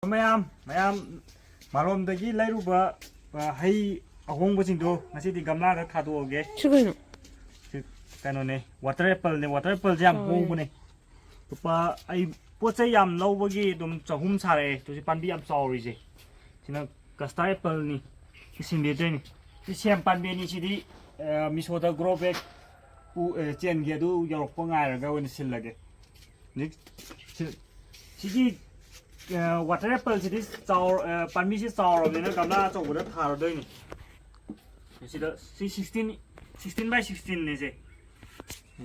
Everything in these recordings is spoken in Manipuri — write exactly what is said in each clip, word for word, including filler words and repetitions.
ꯃꯌꯥꯝ ꯃꯌꯥꯝ ꯃꯥꯂꯣꯝꯗꯒꯤ ꯂꯩꯔꯨꯕ, ꯑ, ꯍꯩ ꯑꯍꯣꯡꯕꯁꯤꯡꯗꯣ ꯉꯁꯤꯗꯤ ꯒꯝꯂꯥꯗ ꯊꯥꯗꯣꯛꯑꯒꯦ꯫ ꯁꯤ ꯀꯩꯅꯣ? ꯁꯤ ꯀꯩꯅꯣꯅꯦ, ꯋꯥꯇꯔ ꯑꯦꯄꯜꯅꯦ꯫ ꯋꯥꯇꯔ ꯑꯦꯄꯜꯁꯦ ꯌꯥꯝ ꯍꯣꯏ꯫ ꯍꯣꯡꯕꯅꯦ꯫ ꯂꯨꯄꯥ, ꯑꯩ ꯄꯣꯠ ꯆꯩ ꯌꯥꯝ ꯂꯧꯕꯒꯤ ꯑꯗꯨꯝ ꯆꯍꯨꯝ ꯁꯥꯔꯛꯑꯦ꯫ ꯇꯨ ꯁꯤ ꯄꯥꯝꯕꯤ ꯌꯥꯝ ꯆꯥꯎꯔꯤꯁꯦ꯫ ꯁꯤꯅ ꯀꯁꯇꯥꯔꯗ ꯑꯦꯄꯜꯅꯤ꯫ ꯁꯤ ꯁꯤꯟꯕꯤꯗꯣꯏꯅꯤ꯫ ꯁꯤ ꯁꯦꯝ ꯄꯥꯝꯕꯤꯅꯤ꯫ ꯁꯤꯗꯤ, ꯑ, ꯃꯤꯁꯣꯗ ꯒ꯭ꯔꯣ ꯕꯦꯛ ꯄꯨ-, ꯑ, ꯆꯦꯟꯒꯦ, ꯑꯗꯨ ꯌꯧꯔꯛꯄ ꯉꯥꯏꯔꯒ ꯑꯣꯏꯅ ꯁꯤꯜꯂꯒꯦ꯫ ꯍꯧꯖꯤꯛ ꯁꯤ-, ꯁꯤꯒꯤ, ꯑ, ꯋꯥꯇꯔ ꯑꯦꯄꯜꯁꯤꯗꯤ ꯆꯥꯎꯔ-, ꯑ, ꯄꯥꯝꯕꯤꯁꯤ ꯆꯥꯎꯔꯕꯅꯤꯅ ꯒꯝꯂꯥ ꯑꯆꯧꯕꯗ ꯊꯥꯔꯗꯣꯏꯅꯤ꯫ ꯁꯤꯗ ꯁꯤ sixteen, sixteen by sixteenꯅꯦ ꯁꯦ꯫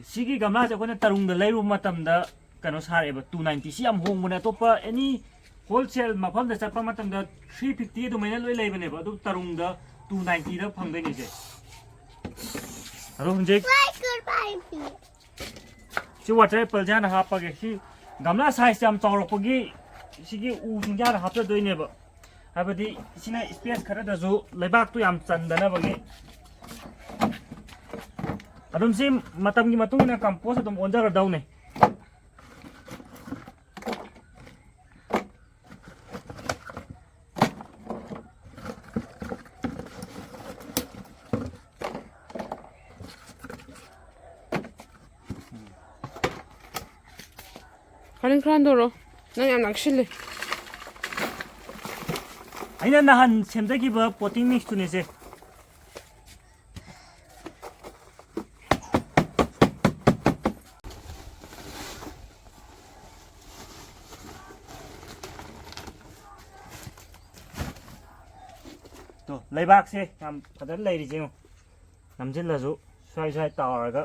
ꯁꯤꯒꯤ ꯒꯝꯂꯥꯁꯦ ꯑꯩꯈꯣꯏꯅ ꯇꯔꯨꯡꯗ ꯂꯩꯔꯨꯕ ꯃꯇꯝꯗ ꯀꯩꯅꯣ ꯁꯥꯔꯛꯑꯦꯕ, two ninety꯫ ꯁꯤ ꯌꯥꯝ ꯍꯣꯡꯕꯅꯦ꯫ ꯑꯇꯣꯞꯄ ꯑꯦꯅꯤ ꯍꯣꯜꯁꯦꯜ ꯃꯐꯝꯗ ꯆꯠꯄ ꯃꯇꯝꯗ three fifty ꯑꯗꯨꯃꯥꯏꯅ ꯂꯣꯏ ꯂꯩꯕꯅꯦꯕ, ꯑꯗꯨ ꯇꯔꯨꯡꯗ two ninetyꯗ ꯐꯪꯗꯣꯏꯅꯦ ꯁꯦ꯫ ꯑꯗꯣ ꯍꯧꯖꯤꯛ ꯁꯤ ꯋꯥꯇꯔ ꯑꯦꯄꯜꯁꯦ ꯍꯥꯟꯅ ꯍꯥꯞꯄꯒꯦ꯫ ꯁꯤ ꯒꯝꯂꯥ ꯁꯥꯏꯖ ꯌꯥꯝ ꯆꯥꯎꯔꯛꯄꯒꯤ ꯁꯤꯒꯤ ꯎꯁꯤꯡꯁꯦ ꯍꯥꯟꯅ ꯍꯥꯞꯆꯗꯣꯏꯅꯦꯕ, ꯍꯥꯏꯕꯗꯤ ꯁꯤꯅ ꯏꯁꯄꯦꯁ ꯈꯔꯗꯁꯨ ꯂꯩꯕꯥꯛꯇꯨ ꯌꯥꯝ ꯆꯟꯗꯅꯕꯒꯤ꯫ ꯑꯗꯨꯝ ꯁꯤ ꯃꯇꯝꯒꯤ ꯃꯇꯨꯡ ꯏꯟꯅ ꯀꯝꯄꯣꯁ ꯑꯗꯨꯝ ꯑꯣꯟꯖꯔꯗꯧꯅꯦ꯫ ꯀꯥꯂꯦꯟ ꯈꯔ ꯍꯟꯗꯣꯔꯛꯑꯣ, ꯅꯪ ꯌꯥꯝ ꯅꯛꯁꯤꯜꯂꯦ꯫ ꯑꯩꯅ ꯅꯍꯥꯟ ꯁꯦꯝꯖꯈꯤꯕ ꯄꯣꯇꯤꯡ ꯃꯤꯛꯁꯇꯨꯅꯦꯁꯦ꯫ ꯇꯣ, ꯂꯩꯕꯥꯛꯁꯦ ꯌꯥꯝ ꯐꯖꯅ ꯂꯩꯔꯤꯁꯦ ꯌꯦꯡꯉꯣ꯫ ꯅꯝꯁꯤꯜꯂꯁꯨ ꯁ꯭ꯋꯥꯏ ꯁ꯭ꯋꯥꯏ ꯇꯥꯎꯔꯒ꯫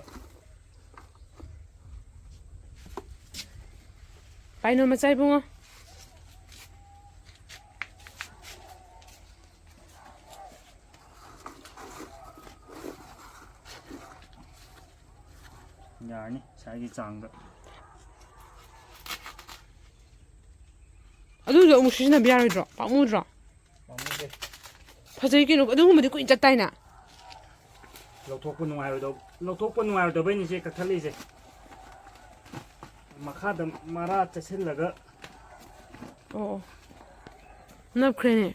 ꯄꯥꯏꯅꯣ ꯃꯆꯥ ꯏꯕꯨꯡꯉꯣ꯫ ꯌꯥꯔꯅꯤ ꯉꯁꯥꯏꯒꯤ ꯆꯥꯡꯗ꯫ ꯑꯗꯨꯗꯣ ꯑꯃꯨꯛ ꯁꯤꯖꯤꯟꯅꯕ ꯌꯥꯔꯣꯏꯗ꯭ꯔꯣ? ꯄꯥꯝꯃꯨꯗ꯭ꯔꯣ? ꯄꯥꯝꯃꯨꯗꯦ꯫ ꯐꯖꯩ ꯀꯩꯅꯣ, ꯑꯗꯨꯒꯨꯝꯕꯗꯤ ꯀꯨꯏꯅ ꯆꯠꯇꯥꯏꯅ꯫ ꯂꯧꯊꯣꯛꯄ ꯅꯨꯡꯉꯥꯏꯔꯣꯏꯗꯧ-, ꯂꯧꯊꯣꯛꯄ ꯅꯨꯡꯉꯥꯏꯔꯣꯏꯗꯕꯩꯅꯤ ꯁꯦ ꯀꯛꯊꯠꯂꯤꯁꯦ꯫ ꯃꯈꯥꯗ ꯃꯔꯥ ꯆꯠꯁꯤꯜꯂꯒ꯫ ꯑꯣ, ꯑꯣ꯫ ꯅꯞꯈ꯭ꯔꯦꯅꯦ꯫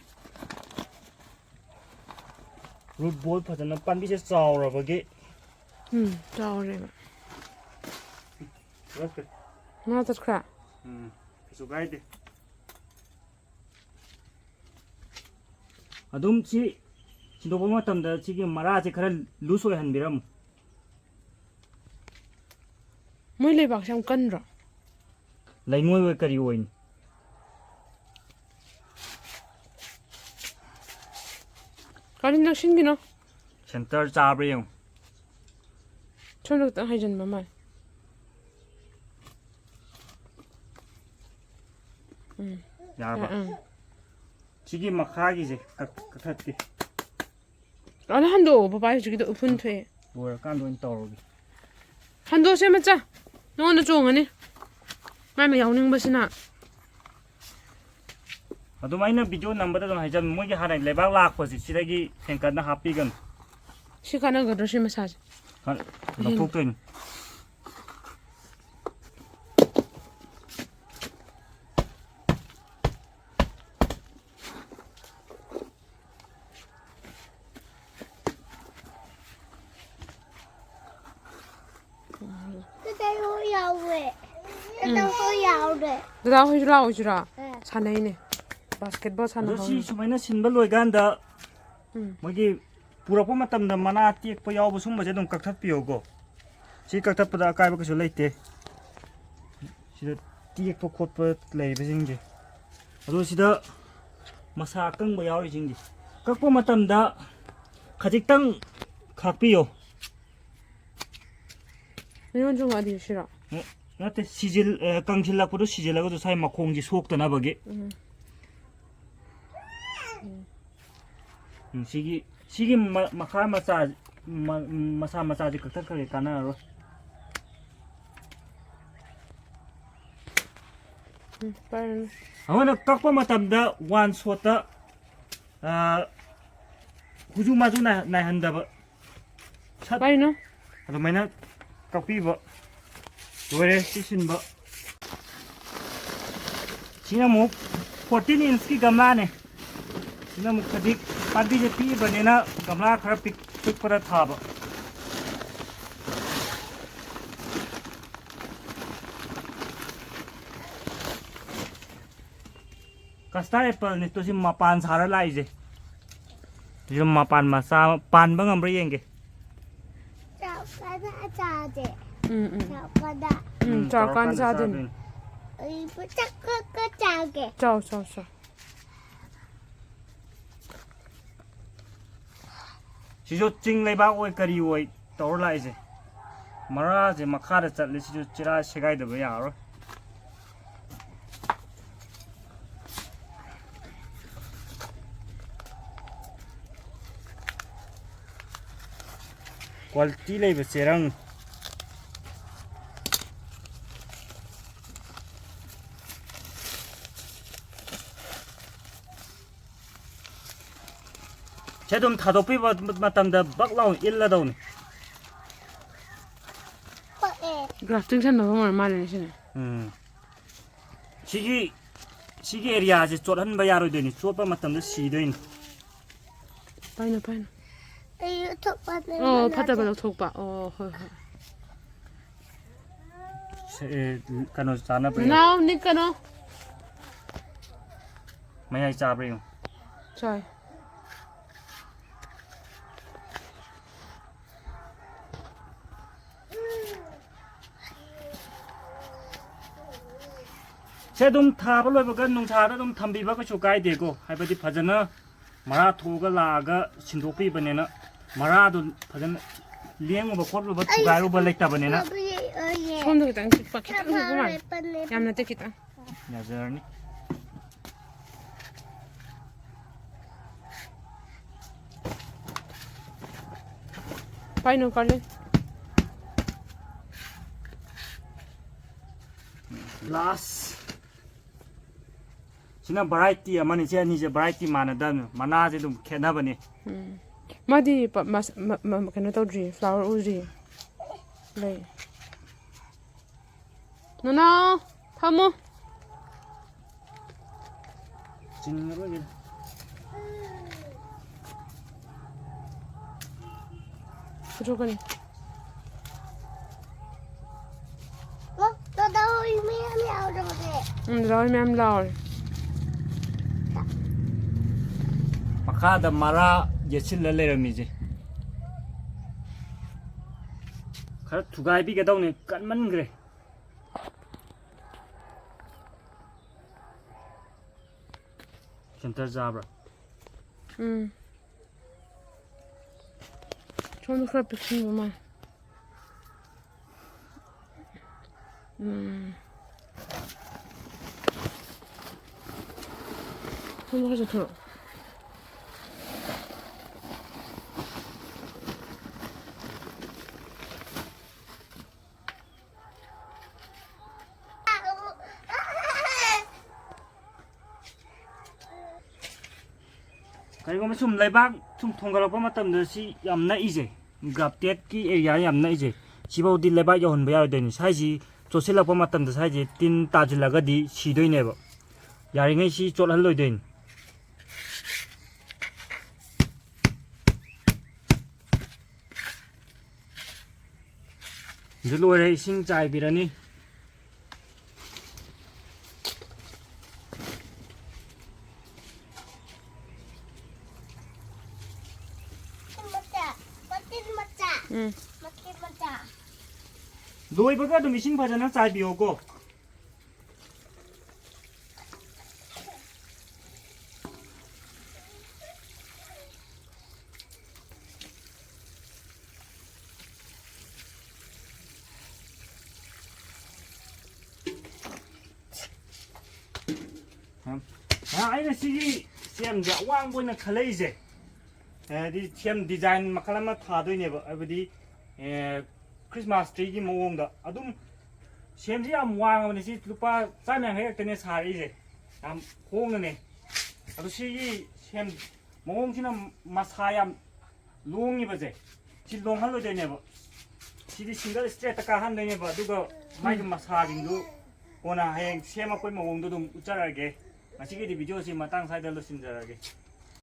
ꯔꯨꯠ ꯕꯣꯜ ꯐꯖꯅ ꯄꯥꯝꯕꯤꯁꯦ ꯆꯥꯎꯔꯕꯒꯤ꯫ ꯎꯝ, ꯆꯥꯎꯔꯦꯕ꯫ ꯅꯠꯇ꯭ꯔꯦ꯫ ꯃꯥ ꯆꯠꯈ꯭ꯔꯦ? ꯎꯝ, ꯀꯩꯁꯨ ꯀꯥꯏꯗꯦ꯫ ꯑꯗꯨꯝ ꯁꯤ ꯁꯤꯟꯗꯣꯛꯄ ꯃꯇꯝꯗ ꯁꯤꯒꯤ ꯃꯔꯥꯁꯦ ꯈꯔ ꯂꯨꯁ ꯑꯣꯏꯍꯟꯕꯤꯔꯝꯃꯨ꯫ ꯃꯣꯏ ꯂꯩꯕꯥꯛꯁꯦ ꯌꯥꯝ ꯀꯟꯗ꯭ꯔꯣ? ꯂꯩꯉꯣꯏ ꯑꯣꯏ ꯀꯔꯤ ꯑꯣꯏꯅꯤ? ꯀꯔꯤ ꯅꯛꯁꯤꯟꯒꯤꯅꯣ? ꯁꯦꯟꯇꯔ ꯆꯥꯕ꯭ꯔꯥ ꯌꯦꯡꯉꯨ꯫ ꯁꯣꯝꯗ ꯈꯤꯇꯪ ꯍꯥꯏꯖꯤꯟꯕ ꯃꯥꯜꯂꯦ꯫ ꯎꯝ꯫ ꯌꯥꯔꯕ? ꯎꯝ꯫ ꯁꯤꯒꯤ ꯃꯈꯥꯒꯤꯁꯦ ꯀꯛ-, ꯀꯛꯊꯠꯀꯦ꯫ ꯑꯗ ꯍꯟꯗꯣꯛꯑꯣ, ꯄꯄꯥ ꯍꯧꯖꯤꯛꯀꯤꯗꯣ ꯎꯐꯨꯟ ꯊꯣꯛꯑꯦ꯫ ꯂꯣꯏꯔꯀꯥꯟꯗ ꯑꯣꯏꯅ ꯇꯧꯔꯒꯦ꯫ ꯍꯟꯗꯣꯛꯁꯦ ꯃꯆꯥ, ꯅꯉꯣꯟꯗ ꯆꯣꯡꯉꯅꯤ꯫ ꯃꯥꯏ ꯃ ꯌꯥꯎꯅꯤꯡꯕꯁꯤꯅ꯫ ꯑꯗꯨꯃꯥꯏꯅ ꯚꯤꯗꯤꯑꯣ ꯅꯝꯕꯗ ꯑꯗꯨꯝ ꯍꯥꯏꯖꯕ, ꯃꯣꯏꯒꯤ ꯍꯥꯟꯅ ꯂꯩꯕꯥꯛ ꯂꯥꯛꯄꯁꯦ ꯁꯤꯗꯒꯤ ꯍꯦꯟꯀꯠꯅ ꯍꯥꯞꯄꯤꯒꯅꯨ꯫ ꯁꯤ ꯀꯥꯟꯅꯒꯗ꯭ꯔꯣ ꯁꯤ ꯃꯁꯥꯁꯦ? ꯍ-, ꯂꯧꯊꯣꯛꯇꯣꯏꯅꯤ꯫ ꯇꯨꯗꯩ ꯍꯣꯏ ꯌꯥꯎꯋꯦ꯫ ꯎꯝ꯫ ꯇꯨꯗꯩ ꯍꯣꯏ ꯌꯥꯎꯔꯦ꯫ ꯗꯗꯥ ꯍꯣꯏꯁꯨ ꯂꯥꯛꯑꯣꯁꯤꯔꯣ? ꯑ꯫ ꯁꯥꯟꯅꯩꯅꯦ꯫ ꯕꯥꯁꯀꯦꯠꯕꯣꯜ ꯑꯗꯣ ꯁꯤ ꯁꯥꯟꯅꯍꯧꯔꯤ꯫ ꯁꯨꯃꯥꯏꯅ ꯁꯤꯟꯕ ꯂꯣꯏꯀꯥꯟꯗ ꯎꯝ꯫ ꯃꯣꯏꯒꯤ ꯄꯨꯔꯛꯄ ꯃꯇꯝꯗ ꯃꯅꯥ ꯇꯦꯛꯄ ꯌꯥꯎꯕ ꯁꯨꯝꯕꯁꯦ ꯑꯗꯨꯝ ꯀꯛꯊꯠꯄꯤꯌꯣꯀꯣ꯫ ꯁꯤ ꯀꯛꯊꯠꯄꯗ ꯑꯀꯥꯏꯕ ꯀꯩꯁꯨ ꯂꯩꯇꯦ꯫ ꯁꯤꯗ ꯇꯦꯛꯄ ꯈꯣꯠꯄ ꯂꯩꯕꯁꯤꯡꯁꯦ꯫ ꯑꯗꯣ ꯁꯤꯗ ꯃꯁꯥ ꯑꯀꯪꯕ ꯌꯥꯎꯔꯤꯁꯤꯡꯁꯦ ꯀꯛꯄ ꯃꯇꯝꯗ ꯈꯖꯤꯛꯇꯪ ꯈꯥꯛꯄꯤꯌꯣ꯫ ꯃꯌꯣꯟ ꯆꯣꯡꯉꯛꯑꯗꯤ ꯁꯤꯔꯣ? ꯎꯝ, ꯅꯠꯇꯦ, ꯁꯤꯖꯤꯜ-, ꯑ, ꯀꯪꯁꯤꯜꯂꯛꯄꯗꯣ ꯁꯤꯖꯤꯜꯂꯒꯁꯨ ꯁ꯭ꯋꯥꯏ ꯃꯈꯣꯡꯁꯦ ꯁꯣꯛꯇꯅꯕꯒꯤ꯫ ꯎꯝ꯫ ꯎꯝ, ꯁꯤꯒꯤ, ꯁꯤꯒꯤ ꯃ-, ꯃꯈꯥ ꯃꯆꯥ, ꯃ-, ꯃꯁꯥ ꯃꯆꯥꯁꯦ ꯀꯛꯊꯠꯈ꯭ꯔꯒꯦ, ꯀꯥꯟꯅꯔꯔꯣꯏ꯫ ꯎꯝ, ꯄꯥꯏꯔꯅꯨ꯫ ꯑꯩꯈꯣꯏꯅ ꯀꯛꯄ ꯃꯇꯝꯗ ꯋꯥꯟ ꯁꯣꯠꯇ, ꯑ, ꯍꯨꯖꯨ ꯃꯥꯖꯨ ꯅꯥꯏ-, ꯅꯥꯏꯍꯟꯗꯕ꯫ ꯁꯠ꯫ ꯀꯔꯤꯅꯣ? ꯑꯗꯨꯃꯥꯏꯅ ꯀꯛꯄꯤꯕ꯫ ꯂꯣꯏꯔꯦ ꯁꯤ ꯁꯤꯟꯕ꯫ ꯁꯤꯅ ꯑꯃꯨꯛ ꯐꯣꯔꯇꯤꯟ ꯏꯟꯁꯀꯤ ꯒꯝꯂꯥꯅꯦ꯫ ꯁꯤꯅ ꯑꯃꯨꯛ ꯈꯖꯤꯛ ꯄꯥꯝꯕꯤꯁꯦ ꯄꯤꯛꯏꯕꯅꯤꯅ ꯒꯝꯂꯥ ꯈꯔ ꯄꯤꯛ-, ꯄꯤꯛꯄꯗ ꯊꯥꯕ꯫ ꯀꯁꯇꯥꯔꯗ ꯑꯦꯄꯜꯅꯤ ꯇꯨ, ꯁꯤ ꯃꯄꯥꯟ ꯁꯥꯔ ꯂꯥꯛꯏꯁꯦ꯫ ꯁꯤꯁꯨ ꯃꯄꯥꯟ ꯃꯆꯥ ꯄꯥꯟꯕ ꯉꯝꯕ꯭ꯔꯥ ꯌꯦꯡꯒꯦ꯫ ꯆꯥꯎꯀꯥꯟꯗ ꯆꯥꯁꯦ꯫ ꯎꯝ, ꯎꯝ꯫ ꯆꯥꯎꯀꯥꯟꯗ꯫ ꯎꯝ, ꯎꯝ, ꯆꯥꯎꯀꯥꯟꯗ ꯆꯥꯎꯔꯀꯥꯟꯗ ꯆꯥꯗꯣꯏꯅꯤ꯫ ꯆꯥꯗꯣꯏꯅꯤ꯫ ꯑꯩ ꯆꯥꯛ ꯈꯔ ꯈꯔ ꯆꯥꯒꯦ꯫ ꯆꯥꯎ, ꯆꯥꯎ, ꯆꯥꯎ꯫ ꯁꯤꯁꯨ ꯆꯤꯡ ꯂꯩꯕꯥꯛ ꯑꯣꯏ ꯀꯔꯤ ꯑꯣꯏ ꯇꯧꯔ ꯂꯥꯛꯏꯁꯦ꯫ ꯃꯔꯥꯁꯦ ꯃꯈꯥꯗ ꯆꯠꯂꯦ, ꯁꯤꯁꯨ ꯆꯤꯔꯥ ꯁꯦꯒꯥꯏꯗꯕ ꯌꯥꯔꯔꯣꯏ꯫ ꯀ꯭ꯋꯥꯂꯤꯇꯤ ꯂꯩꯕ ꯆꯦꯔꯪ꯫ ꯁꯤ ꯑꯗꯨꯝ ꯊꯥꯗꯣꯛꯄꯤꯕ ꯃꯇꯝꯗ ꯕꯛ ꯂꯥꯎꯅ ꯏꯜꯂꯗꯧꯅꯤ꯫ ꯄꯛꯑꯦ꯫ ꯒ꯭ꯔꯥꯐꯇꯤꯡ ꯁꯥꯟꯅꯐꯝ ꯑꯣꯏꯔ ꯃꯥꯜꯂꯦꯅꯦ ꯁꯤꯅꯦ꯫ ꯎꯝ꯫ ꯁꯤꯒꯤ, ꯁꯤꯒꯤ ꯑꯦꯔꯤꯌꯥꯁꯦ ꯆꯣꯠꯍꯟꯕ ꯌꯥꯔꯣꯏꯗꯣꯏꯅꯤ, ꯆꯣꯠꯄ ꯃꯇꯝꯗ ꯁꯤꯗꯣꯏꯅꯤ꯫ ꯄꯥꯏꯅꯨ, ꯄꯥꯏꯅꯨ꯫ ꯑꯩ ꯊꯣꯛꯄꯅꯦ ꯑꯣ, ꯃꯅꯥꯗꯣ꯫ ꯐꯠꯇꯕ ꯂꯧꯊꯣꯛꯄ꯫ ꯑꯣ, ꯍꯣꯏ, ꯍꯣꯏ꯫ ꯁꯦ, ꯑꯦ, ꯀꯩꯅꯣ ꯆꯥꯅꯕ ꯌꯥꯏ꯫ ꯅꯥꯎ, ꯅꯤꯛꯀꯅꯣ꯫ ꯃꯌꯥꯏ ꯆꯥꯕ꯭ꯔꯥ ꯌꯦꯡꯉꯨ꯫ ꯆꯥꯏ꯫ ꯁꯦ ꯑꯗꯨꯝ ꯊꯥꯕ ꯂꯣꯏꯕꯒ ꯅꯨꯡꯁꯥꯗ ꯑꯗꯨꯝ ꯊꯝꯕꯤꯕ ꯀꯩꯁꯨ ꯀꯥꯏꯗꯦꯀꯣ, ꯍꯥꯏꯕꯗꯤ ꯐꯖꯅ ꯃꯔꯥ ꯊꯣꯛꯑꯒ ꯂꯥꯛꯑꯒ ꯁꯤꯟꯗꯣꯛꯄꯤꯕꯅꯤꯅ ꯃꯔꯥꯗꯣ ꯐꯖꯅ ꯂꯦꯡꯉꯨꯕ ꯈꯣꯠꯂꯨꯕ ꯊꯨꯒꯥꯏꯔꯨꯕ ꯂꯩꯇꯕꯅꯤꯅ꯫ ꯁꯣꯝꯗ ꯈꯤꯇꯪ ꯆꯤꯛꯄ, ꯈꯤꯇꯪ ꯆꯤꯛꯄ ꯃꯥꯜꯂꯦ꯫ ꯌꯥꯝ ꯅꯠꯇꯦ, ꯈꯤꯇꯪ꯫ ꯌꯥꯖꯔꯅꯤ꯫ ꯄꯥꯏꯅꯨ, ꯀꯥꯂꯦꯟ꯫ ꯂꯥꯁ꯫ ꯁꯤꯅ ꯚꯦꯔꯥꯏꯇꯤ ꯑꯃꯅꯤ꯫ ꯁꯤ ꯑꯅꯤꯁꯦ ꯚꯦꯔꯥꯏꯇꯤ ꯃꯥꯟꯅꯗꯕꯅꯤ꯫ ꯃꯅꯥꯁꯦ ꯑꯗꯨꯝ ꯈꯦꯠꯅꯕꯅꯤ꯫ ꯎꯝ꯫ ꯃꯥꯗꯤ ꯄ-, ꯃꯁ-, ꯃ-, ꯃ-, ꯀꯩꯅꯣ ꯇꯧꯗ꯭ꯔꯤ, ꯐ꯭ꯂꯥꯋꯔ ꯎꯗ꯭ꯔꯤ꯫ ꯂꯩ꯫ ꯅꯅꯥꯎ, ꯐꯝꯃꯨ꯫ ꯆꯤꯡꯉꯔꯣꯏꯒꯦ꯫ ꯄꯨꯊꯣꯛꯀꯅꯤ꯫ ꯎꯝ, ꯗꯗꯥ ꯍꯣꯏ ꯃꯌꯥꯝ ꯂꯥꯎꯔꯦ꯫ ꯃꯈꯥꯗ ꯃꯔꯥ ꯌꯦꯠꯁꯤꯜꯂ ꯂꯩꯔꯝꯃꯤꯁꯦ꯫ ꯈꯔ ꯊꯨꯒꯥꯏꯕꯤꯒꯗꯧꯅꯦ, ꯀꯟꯃꯟꯈ꯭ꯔꯦ꯫ ꯁꯦꯟꯇꯔ ꯆꯥꯕ꯭ꯔꯥ? ꯎꯝ꯫ ꯁꯣꯝꯗ ꯈꯔ ꯄꯤꯛꯁꯤꯟꯕ ꯃꯥꯜꯂꯦ꯫ ꯎꯝ꯫ ꯁꯣꯝꯗ ꯈꯔ ꯆꯠꯊꯣꯔꯛꯑꯣ꯫ ꯀꯔꯤꯒꯨꯝꯕ ꯁꯨꯝ ꯂꯩꯕꯥꯛ ꯁꯨꯝ ꯊꯣꯡꯒꯠꯂꯛꯄ ꯃꯇꯝꯗ ꯁꯤ ꯌꯥꯝ ꯅꯛꯏꯁꯦ, ꯒ꯭ꯔꯥꯞꯇꯦꯠꯀꯤ ꯑꯦꯔꯤꯌꯥ ꯌꯥꯝ ꯅꯛꯏꯁꯦ, ꯁꯤꯐꯥꯎꯗꯤ ꯂꯩꯕꯥꯛ ꯌꯧꯍꯟꯕ ꯌꯥꯔꯣꯏꯗꯣꯏꯅꯤ꯫ ꯁ꯭ꯋꯥꯏꯁꯤ ꯆꯣꯠꯁꯤꯜꯂꯛꯄ ꯃꯇꯝꯗ ꯁ꯭ꯋꯥꯏꯁꯦ ꯇꯤꯟ ꯇꯥꯁꯤꯜꯂꯒꯗꯤ ꯁꯤꯗꯣꯏꯅꯦꯕ꯫ ꯌꯥꯔꯤꯉꯩ ꯁꯤ ꯆꯣꯠꯍꯜꯂꯣꯏꯗꯣꯏꯅꯤ꯫ ꯑꯗꯨ ꯂꯣꯏꯔꯦ, ꯏꯁꯤꯡ ꯆꯥꯏꯕꯤꯔꯅꯤ꯫ ꯃꯆꯥ, ꯃꯆꯤꯟ ꯃꯆꯥ꯫ ꯎꯝ꯫ ꯃꯆꯤꯟ ꯃꯆꯥ꯫ ꯂꯣꯏꯕꯒ ꯑꯗꯨꯝ ꯏꯁꯤꯡ ꯐꯖꯅ ꯆꯥꯏꯕꯤꯌꯣꯀꯣ꯫ ꯑ, ꯑꯩꯅ ꯁꯤꯒꯤ ꯁꯦꯝꯁꯦ ꯑꯋꯥꯡꯕ ꯑꯣꯏꯅ ꯈꯜꯂꯛꯏꯁꯦ, ꯍꯥꯏꯗꯤ ꯁꯦꯝ ꯗꯤꯖꯥꯏꯟ ꯃꯈꯜ ꯑꯃ ꯊꯥꯗꯣꯏꯅꯦꯕ, ꯍꯥꯏꯕꯗꯤ, ꯑꯦ, ꯈ꯭ꯔꯤꯁꯃꯥꯁ ꯇ꯭ꯔꯤꯒꯤ ꯃꯑꯣꯡꯗ ꯑꯗꯨꯝ ꯁꯦꯝꯁꯤ ꯌꯥꯝ ꯋꯥꯡꯉꯕꯅꯦ꯫ ꯁꯤ ꯂꯨꯄꯥ ꯆꯥꯝ ꯌꯥꯡꯈꯩ ꯈꯛꯇꯅꯦ ꯁꯥꯔꯛꯏꯁꯦ, ꯌꯥꯝ ꯍꯣꯡꯅꯅꯦ꯫ ꯑꯗꯣ ꯁꯤꯒꯤ ꯁꯦꯝ ꯃꯑꯣꯡꯁꯤꯅ ꯃꯁꯥ ꯌꯥꯝ ꯂꯣꯡꯉꯤꯕꯁꯦ, ꯁꯤ ꯂꯣꯡꯍꯜꯂꯣꯏꯗꯣꯏꯅꯦꯕ꯫ ꯁꯤꯗꯤ ꯁꯤꯡꯒꯜ ꯏꯁꯇ꯭ꯔꯦꯠꯇ ꯀꯥꯍꯟꯗꯣꯏꯅꯦꯕ, ꯑꯗꯨꯒ ꯃꯥꯒꯤ ꯃꯁꯥꯁꯤꯡꯗꯨ ꯀꯣꯟꯅ ꯍꯌꯦꯡ ꯁꯦꯝꯃꯛꯄꯩ ꯃꯑꯣꯡꯗꯣ ꯑꯗꯨꯝ ꯎꯠꯆꯔꯛꯑꯒꯦ꯫ ꯉꯁꯤꯒꯤꯗꯤ ꯚꯤꯗꯤꯑꯣꯁꯤ ꯃꯇꯥꯡ ꯁ꯭ꯋꯥꯏꯗ ꯂꯣꯏꯁꯤꯟꯖꯔꯒꯦ꯫